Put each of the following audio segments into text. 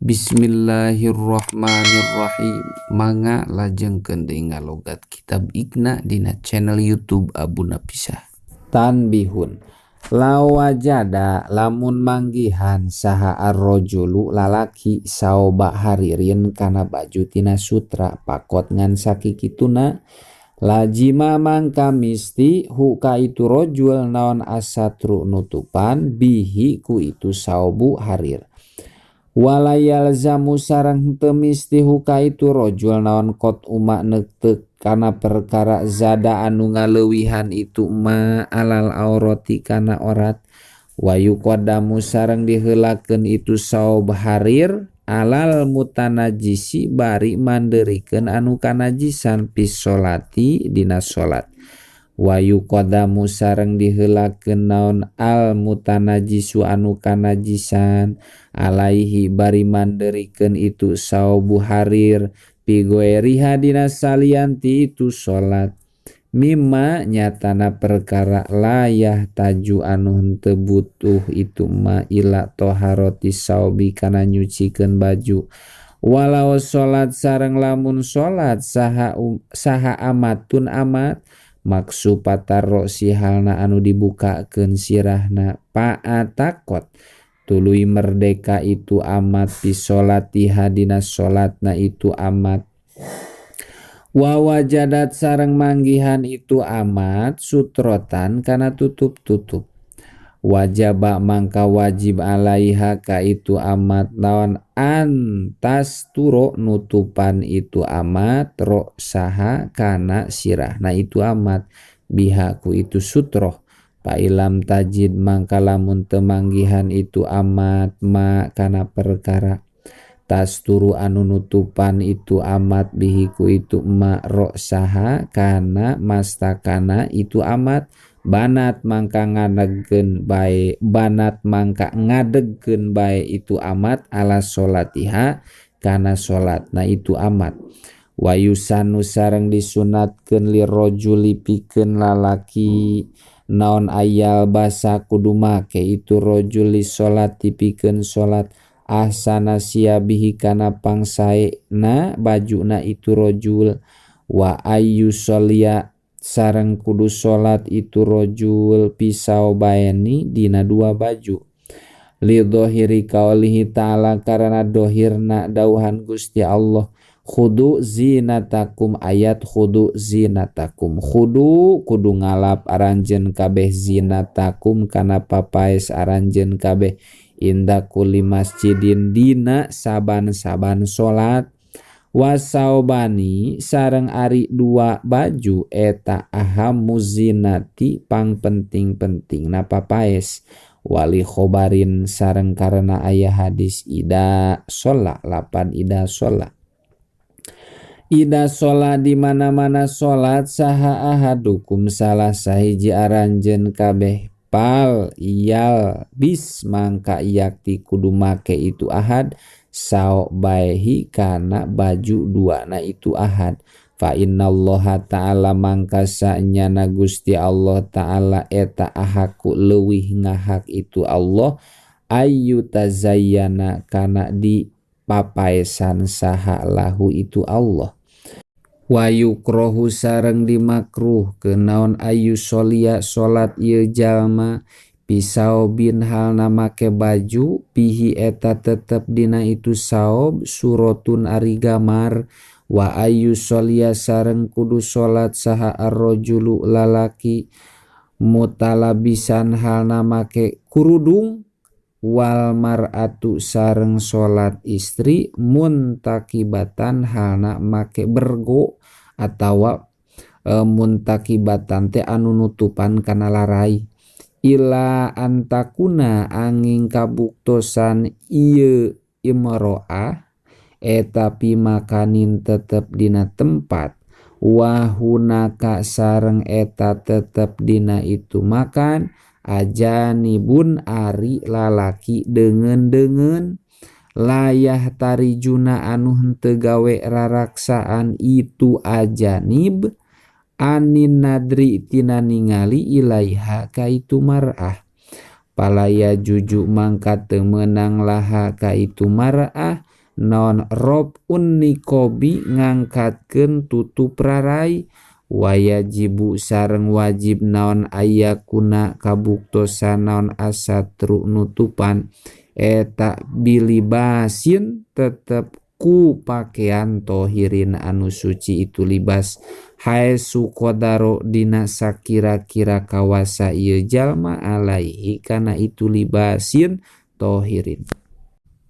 Bismillahirrahmanirrahim. Mangga lajengkeun deui ngalogat kitab Iqna dina channel YouTube Abu Napisah. Tanbihun lawajada lamun manggihan saha arrojulu lalaki saoba haririn kana baju tina sutra pakot ngan sakikituna lajima mangka misti hu ka itu rojul naon asatru nutupan bihi ku itu saobu harir. Walayal zamu sareng teu misti hu ka itu rojul naon kot uma neuteuk kana perkara zada anu ngaleuwihan itu ma alal aurati kana orat. Wayu qadamu sareng diheulakeun itu saob harir alal mutanajisi bari manderikeun anu kanajisan fi sholati dina salat. Wayu qadamu sareng diheulakeun naon al mutanajisu anu kanajisan alaihi bari manderikeun itu saobu harir fi ghairiha dina salianti itu salat. Mimma nyatana perkara layah taju anu henteu butuh itu ma ila toharoti saobi kana nyucikeun baju. Walau salat sareng lamun salat saha amatun amat maksupatar roksi halna anu dibukakeun sirahna paatakot tuluy merdeka itu amat fi sholatiha dina salatna itu amat. Wawajadat sareng manggihan itu amat sutrotan kana tutup-tutup. Wajaba mangka wajib alaiha ka itu amat naon antas turo nutupan itu amat ro saha kana sirahna itu amat bihaku itu sutroh. Pa ilam tajid mangka lamun teu manggihan itu amat ma kana perkara tasturu anu nutupan itu amat bihiku itu ma ro saha kana mastakana itu amat banat mangka ngadegkeun bae banat mangka ngadegkeun bae itu amat ala sholatiha kana salatna itu amat. Wayusanu sareng disunatkeun lirrajuli pikeun lalaki naon ayal basa kudu make itu rajul li sholati pikeun salat ahsana siabihi kana pangsaena bajuna itu rajul. Wa ayyu sholia sareng kudu salat itu rajul pisau baeni dina dua baju. Li dhahiri qaulihi ta'ala karana dohirna dauhan Gusti Allah khudu zinatakum ayat khudu zinatakum khudu kudu ngalap aranjeun kabeh zinatakum kana papaes aranjeun kabeh inda kulli masjidin dina saban-saban salat. Wasaobani sareng ari dua baju eta ahamu zinati pang penting-penting na papaes. Wali khobarin sareng karena aya hadis ida shola lapan ida shola. Ida shola di mana-mana sholat saha ahadukum salah sahiji aranjeun kabeh pal iyal bis mangka yakti kudu make itu ahad sao baehi kana baju dua na itu ahad. Fa innallaha ta'ala mangka sanyana Gusti Allah ta'ala eta ahaku leuwih ngahak itu Allah ayu tazayyana kana di papaesan saha lahu itu Allah. Wa yukrohu sareng dimakruh kenaon ayu sholia salat ieu jalma pisau bin halna make baju pihi eta tetep dina itu saob surotun ari gamar. Wa ayu sholia sareng kudu salat saha arrojulu lalaki mutalabisan halna make kurudung wal mar'atu sareng salat istri muntakibatan halna make bergo atawa muntakibatan teh anu nutupan kana larai. Ila antakuna angin kabuktosan ieu imro'ah eta pimakanin tetep dina tempat wahunaka sareng eta tetep dina itu makan ajanibun ari lalaki deungeun-deungeun layah tarijuna anu henteu gawe raraksaan itu ajanib anin nadri tina ningali ilaiha ka itu mar'ah. Palaya juju mangka teu meunang laha ka itu mar'ah naon robun niqobi ngangkatkeun tutup rarai wayajibu sareng wajib naon ayakuna kabuktosan naon asatru nutupan eta bilibasin tetep ku pakaian tohirin anu suci itu libas haesu qadaro dina sakira-kira kawasa ieu jalma alaihi kana itu libasin tohirin.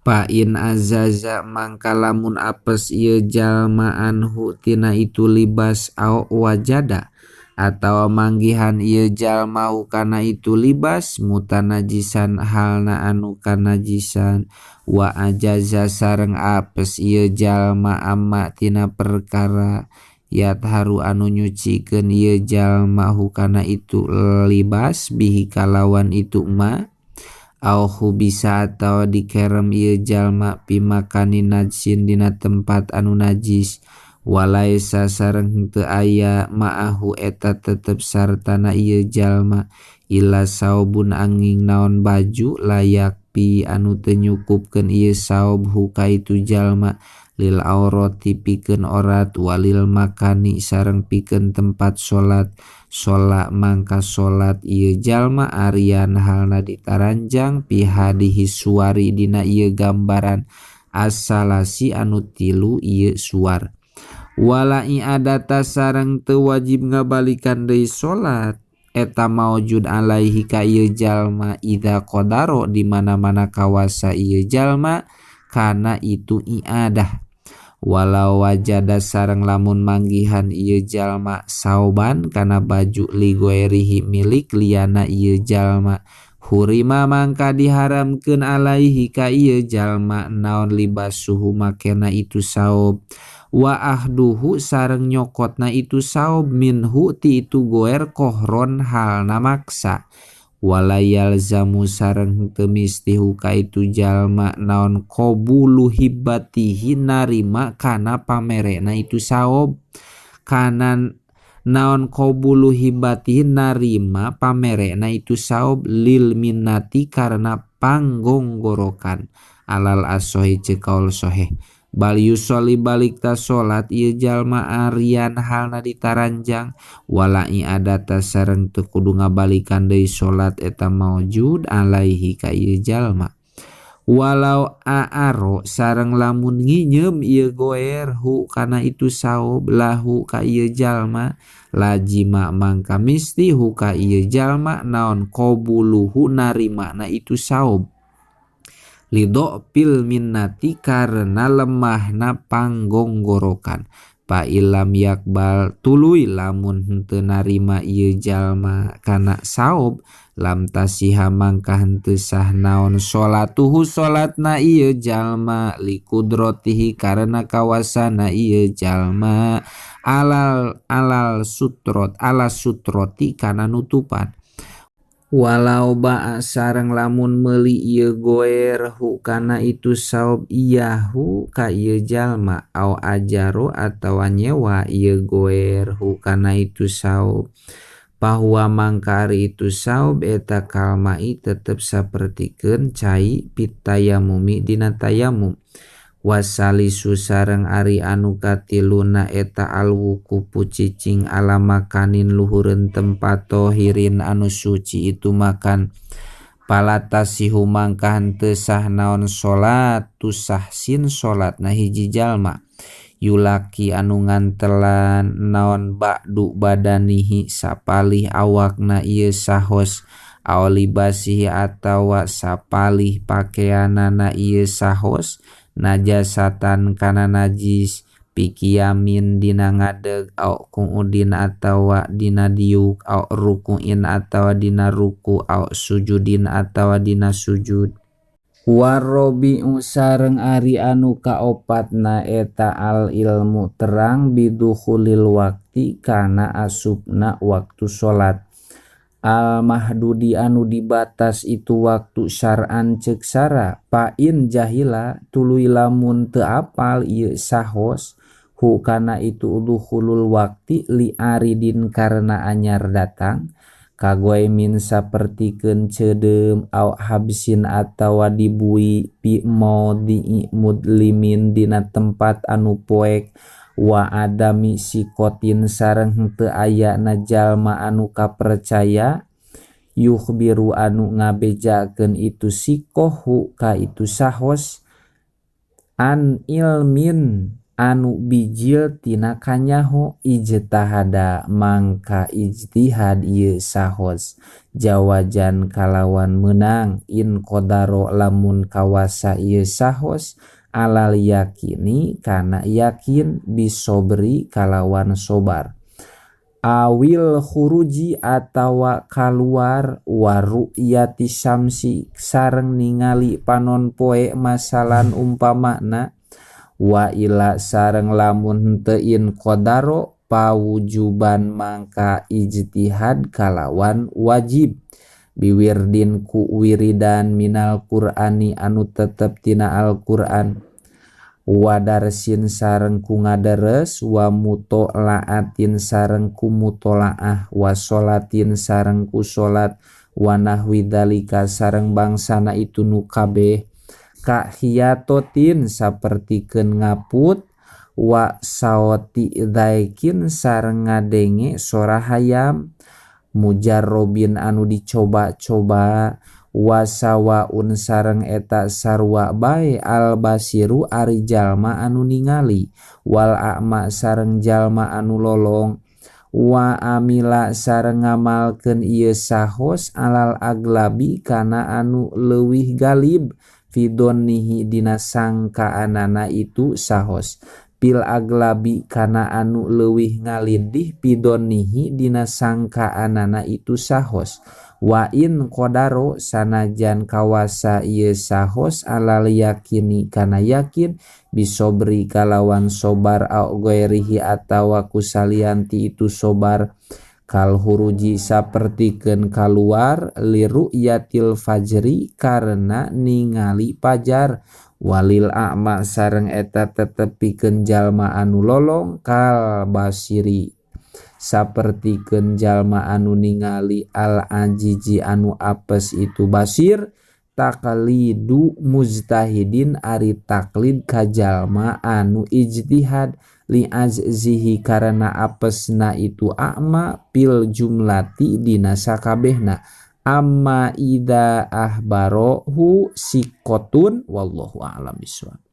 Fa in azaza mangka lamun apes ieu jalma anhu tina itu libas au wajada atawa manggihan ieu jalma kana itu libas mutanajisan halna anu kanajisan wa ajaza sareng apes ieu jalma amma tina perkara yatharu anu nyucikeun ieu jalma hukana itu libas bihi kalawan itu ma au bisa atawa dikerem ieu jalma pimakanin najsin dina tempat anu najis walaisa sareng henteu aya ma'ahu eta tetep sartana ieu jalma illa saubun anging naon baju layak pi anu teu nyukupkeun ieu saub huka itu jalma lil aurati pikeun orat walil makani sareng pikeun tempat salat sholat mangka salat ieu jalma arian halna ditaranjang pihadihi suwari dina ieu gambaran asalasi anu tilu ieu suar wala i'adata sareng teu wajib ngabalikan deui salat eta maujud alaihi ka ieu jalma idza qadaro di mana-mana kawasa ieu jalma kana itu i'adah walau wajada sareng lamun manggihan ieu jalma sauban kana baju li ghairihi milik liyana ieu jalma hurima mangka diharamkeun alaihi ka ieu jalma naon libasuhu makena itu saub wa ahduhu sareng nyokotna itu saub minhu ti itu goer kohron halna maksa wala yalzamu sareng teu mistihu ka itu jalma naon qabulu hibatihi narima kana pamerena itu saob kanan naon qabulu hibatihi narima pamerena itu saob lil minnati karena panggonggorokan alal asohi ceuk kaul soheh bal yusolli balik ta salat ieu jalma arian halna ditaranjang wala i'adata sareng teu kudu ngabalikan deui salat eta maujud alaihi ka ieu jalma walau aaro sareng lamun nginyeum ieu goer hu kana itu saob lahu ka ieu jalma lajima mangka misti hu ka ieu jalma naon qabuluhu narimana itu saob lido pil minnati karena lemahna panggonggorokan pa ilam yakbal tuluy lamun henteu narima ieu jalma kana saob lam tasiha mangka henteu sah naon salatuhu salatna ieu jalma likudrotihi karena kawasana ieu jalma alal alal sutrot ala sutroti kana nutupan walau ba'a sareng lamun meuli ieu goer hu kana itu saob iyahu ka ieu jalma au ajaro atawa nyewa ieu goer hu kana itu saob bahwa mangka ari itu saob eta kalmai tetep sapertikeun cai pitayamumi dina tayamum wasalisu sareng ari anu katiluna eta alwuqufu cicing ala makanin luhureun tempat tohirin anu suci itu makan palatasihu mangka henteu sah naon salat tusahsin salatna hiji jalma yulaki anu ngantelan naon ba'du badanihi sapalih awakna ieu sahos aw libasihi atawa sapalih pakeanana ieu sahos najasatan kana najis pikiamin dina ngadeg au qu'udin atawa dina diuk au rukuin atawa dina ruku au sujudin atawa dina sujud warrobi'u sareng ari anu kaopatna eta al ilmu terang bidukhulil waqti kana asupna waktu salat al mahdudi anu dibatas itu waktu syar'an ceuk sara fa in jahila tuluy lamun teu apal ieu sahos hu kana itu dukhulul waqti li aridin karena anyar datang Kagoemin sapertikeun ceudeum au habsin atawa dibui fi maudhi'i mudlimin dina tempat anu poek wa adami sikotin sareng henteu ayana jalma anu kapercaya yukhbiru anu ngabejakeun itu sikohu ka itu sahos an ilmin anu bijil tina kanyaho ijtahada mangka ijtihad ieu sahos jawajan kalawan meunang in qadaro lamun kawasa ieu sahos alal yakini kana yakin bisobri kalawan sobar awil khuruji atawa kaluar wa ru'yati syamsi sareng ningali panon poe masalan umpamana wa ila sareng lamun henteu in qadaro pawujuban mangka ijtihad kalawan wajib biwirdin ku wiridan minal Qur'ani anu tetep tina Al-Qur'an wa darsin sareng ku ngaderes wa mutolaatin sareng ku mutolaah wa sholatin sareng ku salat wa nahwi dzalika sareng bangsana itu nu kabeh ka hiyatotin sapertikeun ngaput wa saoti daikin sareng ngadenge sora hayam mujarrobin anu dicoba-coba wasawaun sareng eta sarua bae al basiru ari jalma anu ningali wal a'ma sareng jalma anu lolong wa amila sareng ngamalkeun ieu sahos alal aglabi kana anu leuwih galib fidonnihi dina sangkaanana itu sahos pil aglabi kana anu leuwih ngalindih fidonnihi dina sangkaanana itu sahos wa in qadaro sanajan kawasa ieu sahos alal yakini kana yakin bisobri kalawan sobar au ghairihi atawa kusalianti itu sobar kal huruji sapertikeun kaluar liru'yatil fajri karena ningali pajar walil a'ma sareng eta tetep pikeun jalma anu lolong kal basiri sapertikeun jalma anu ningali al ajiji anu apes itu basir taqlidu mujtahidin ari taklid ka jalma anu ijtihad li azzihi karena apesna itu a'ma pil jumlati dina sakabehna amma idza ahbarohu sikotun wallahu a'lam bishawab.